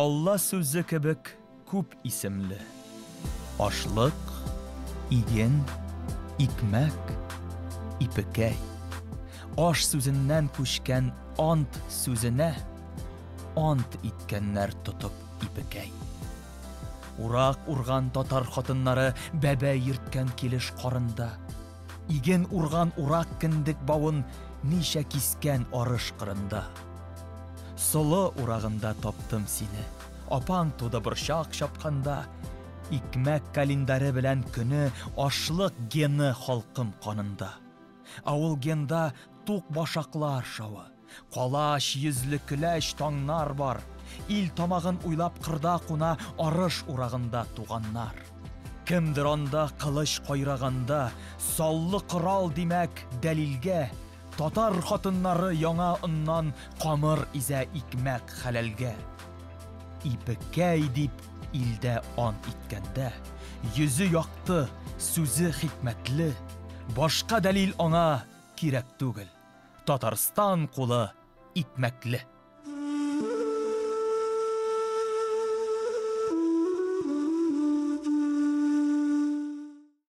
Алла сүзе кебек күп исемле. Ашлык, иген, икмәк, ипекәй. Аш сүзеннән күчкән ант сүзенә ант иткәннәр тотып ипекәй. Урак урган татар хатыннары бәбәй йөрткән килеш карында. Иген урган урак кендек бавын ничә кискән арыш кырында. Солы урагында таптым сине, апаң туды борчак чапканда. Икмәк календаре белән көне ашлык гены халкым канында. Авыл генда тук башаклар шавы. Калач йөзле көләч таңнар бар. Ил тамагын уйлап кырда куна арыш урагында туганнар. Кемдер анда кылыч кайраганда, саллы корал димәк дәлилгә, татар хатыннары яңа оннан камыр изә икмәк хәләлгә. Ипекәй дип илдә ант иткәндә, йөзе якты, сүзе хикмәтле, башка дәлил аңа кирәк түгел. Татарстан кулы икмәкле.